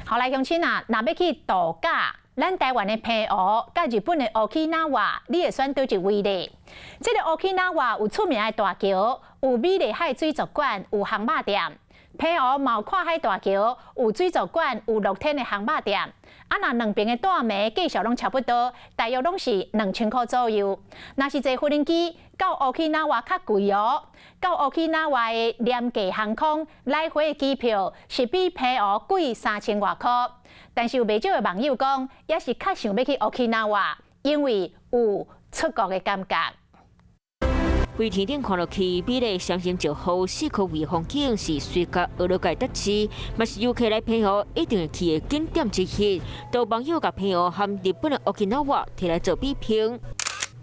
好來，鄉親啊，若欲去度假，咱台灣的澎湖佮日本的 Okinawa，你會選佗一位咧？這个 Okinawa 有出名的大橋，有美麗海水族館，有烘肉店。澎湖嘛有跨海大橋，有水族館，有露天的烘肉店。啊，若兩爿的蹛暝價數攏差不多，大約攏是2000箍左右。若是坐無人機到 Okinawa 較貴哦。到 Okinawa 的廉價航空來回的機票是比澎湖貴3000外箍。但是有袂少的網友講，也是較想欲去 Okinawa，因為有出國的感覺。飛天頂看落去，美麗雙星石滬四箍圍風景是隨甲娛樂界雜誌，嘛是遊客來澎湖一定會去的景點之一。都網友共澎湖和日本的 Okinawa 提來做比拼。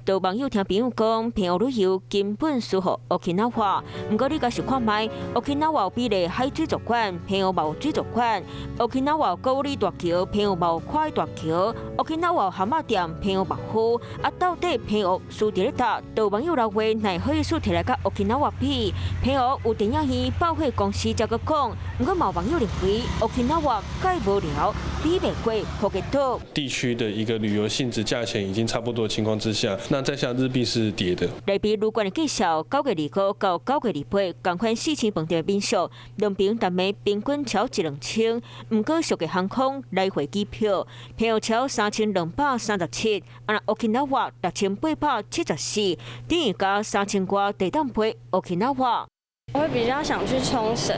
都網友聽朋友講，澎湖旅遊根本輸予 Okinawa。毋過你共想看覓，Okinawa 有美麗海水族館，澎湖無水族館；Okinawa 高麗大橋，澎湖無跨海大橋；Okinawa 烘肉店，澎湖無好。啊，到底澎湖輸佇咧佗？都網友留話，哪好意思提來佮 Okinawa 比？澎湖有電影院、百貨公司，才閣講。毋過嘛有網友認為，Okinawa 蓋無聊，比袂過普吉島。地區的一個旅遊性質，價錢已經差不多的情況之下，那再下日幣是跌的。內比旅館的介紹，9月25到9月28，仝款四星飯店的民宿，兩爿逐暝平均超一兩千。毋過俗價航空來回機票，澎湖超3237，啊 Okinawa 6874，等於加3000外就會當飛 Okinawa。我會比較想去沖繩，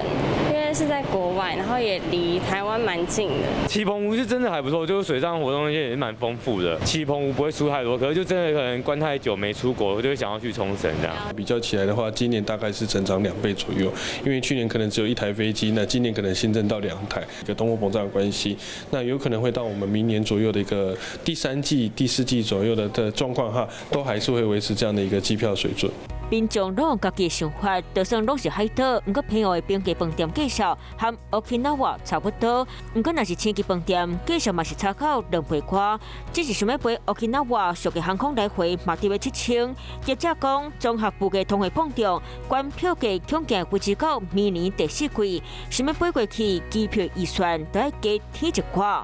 因為是在國外，然後也離台灣蠻近的。其實澎湖是真的還不錯，就是水上活動那些也是蠻豐富的。其實澎湖不會輸太多，可是就真的可能關太久沒出國，我就會想要去沖繩這樣。比較起來的話，今年大概是成長2倍左右，因為去年可能只有一台飛機，那今年可能新增到2台，一個通貨膨脹的關係，那有可能會到我們明年左右的一個第三季、第四季左右的狀況哈，都還是會維持這樣的一個機票水準。民眾攏有家己的想法，就算攏是海島，毋過澎湖的平價飯店價數和 Okinawa 差不多。毋過若是星級飯店，價數嘛是差到2倍外。只是想欲飛 Okinawa，俗價航空來回嘛得欲7000。業者講，綜合物價通貨膨脹，懸票價恐驚維持到明年第四季。想欲飛過去，機票預算都愛加添一寡。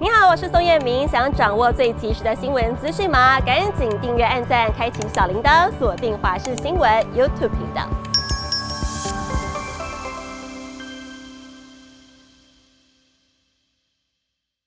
你好，我是宋燕明。想掌握最及時的新聞資訊嗎？趕緊訂閱、按讚、開啟小鈴鐺，鎖定華視新聞 YouTube 頻道。